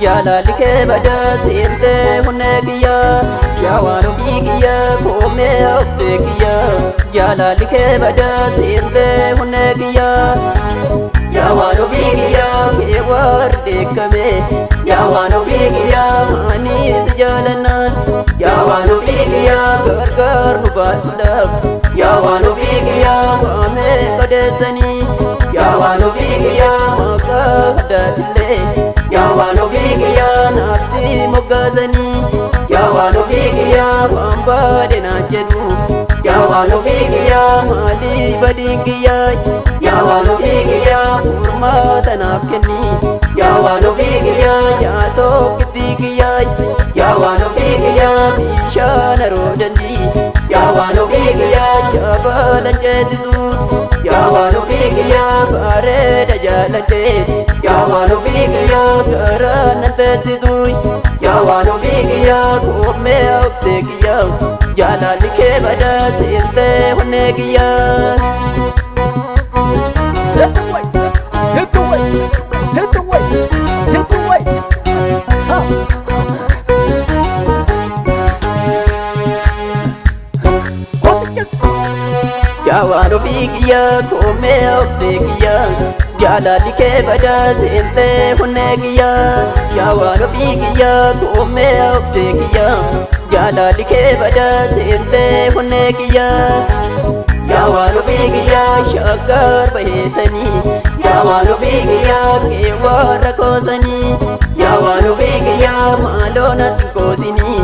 Jaalalli kee badaa seentee honnee kiyya yaa waan ofii kiyya koomee oksee kiyya jaalalli kee badaa seentee honnee kiyya yaa waan ofii kiyya kee warri dheekkame yaa waan ofii kiyya anis jaalannaan yaa waan ofii kiyya gargaar nu baasuudhaaf yaa waan ofii kiyya waamee qodeessanii yaa waan ofii kiyya maqaa addaatillee yaa waan ofii kiyya naatti moggaasanii yaa waan ofii kiyya waan baade naan jedhu yaa waan ofii kiyya maalii badiin kiyya yaa waan ofii kiyya furmaata naaf kenni yaa waan ofii kiyya yaa tokkittii kiyya yaa waan ofii kiyya bishaan haroo dandii yaa waan ofii kiyya yaa baalan ceesisu yaa waan ofii kiyya bareeda jaaladhe yaa waan ofii kiyya garaa nan teessisu yaa waan ofii kiyya koomee oksee kiyya jaalalli kee badaa seentee honnee kiyya. Set the way, set the way, set the way, set the way. Ha. Yaa waan ofii kiyya koomee oksee kiyya jaalalli kee badaa seentee honnee kiyya yaa waan ofii kiyya koomee oksee kiyya jaalalli kee badaa seentee honnee kiyya yaa waan ofii kiyya shaggar baheetanii yaa waan ofii kiyya kee warra koosanii yaa waan ofii kiyya maaloo natti koosinii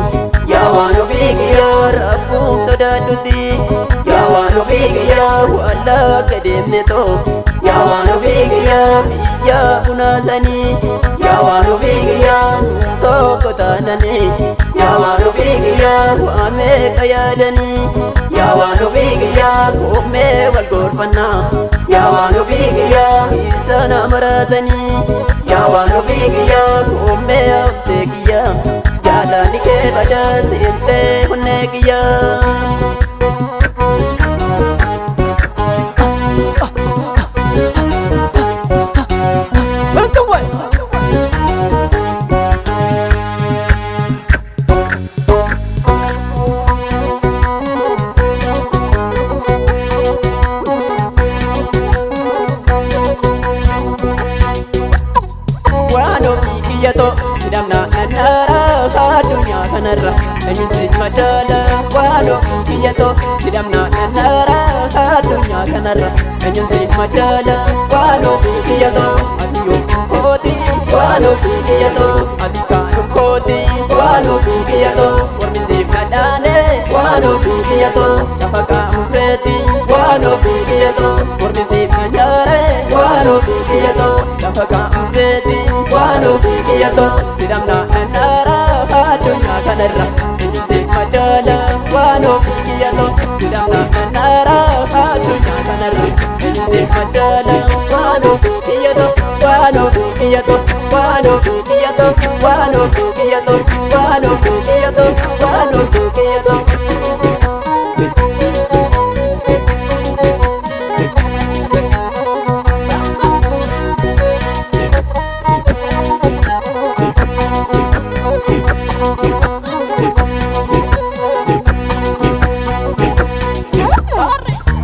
yaa waan ofii kiyya rabbuun sodaadhutti yaa waan ofii kiyya wallagga deemne too yaa waan ofii kiyya biyya bunaasanii yaa waan ofii kiyya nuun tokko taananii yaa waan ofii kiyya waa meeqa yaadanii yaa waan ofii kiyya koomee wal gorfannaa yaa waan ofii kiyya isa na maratanii yaa waan ofii kiyya koomee oksee kiyya jaalalli kee badaa seentee honnee kiyya. Set the way. Waan ofii kiyya too hidhamna nannaara addunyaa kanarra eenyutti madaala waan ofii kiyya too hidhamna nannaara addunyaa kanarra eenyutti madaala waan ofii kiyya too ati yoo kooti waan ofii kiyya too ati kaanum kooti waan ofii kiyya too warmi siif nadhaane waan ofii kiyya too lafa qaamurreeti waan ofii kiyya too warmi siif nanyaare waan ofii kiyya too lafa qaamurreeti waan ofii kiyya too sidhamna nannaara addunyaa kanarra eenyutti madaala waan ofii kiyya too sidhamna nannaara addunyaa kanarra eenyutti madaala waan ofii kiyya too waan ofii kiyya too waan ofii kiyya too waan ofii kiyya too waan ofii kiyya too waan ofii kiyya too.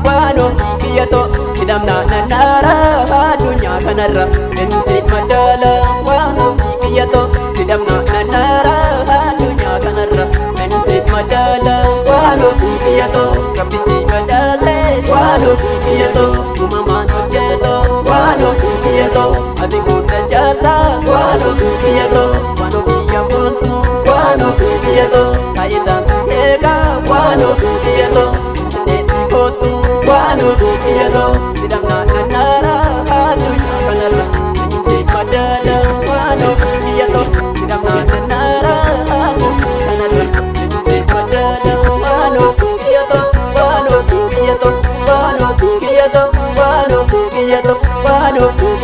Waan ofii kiyya too hidhamna nannaara addunyaa kanarra eenyutti madaala waan ofii kiyya too hidhamna nannaara addunyaa kanarra eenyutti madaala waan ofii kiyya too rabbitti madaase waan ofii kiyya too uumamaan hojjeto waan ofii kiyya too ati guddaa jaalla waan ofii kiyya too waan ofii yabboontu waan ofii kiyya too kaayitaan si eega waan ofii kiyya too finfinneetti kootu waan ofii kiyya too hidhamna nannaara addunyaa kanarra eenyutti madaala waan ofii kiyya too hidhamna nannaara addunyaa kanarra eenyutti madaala waan ofii kiyya too waan ofii kiyya too waan ofii kiyya too waan ofii kiyya too waan ofii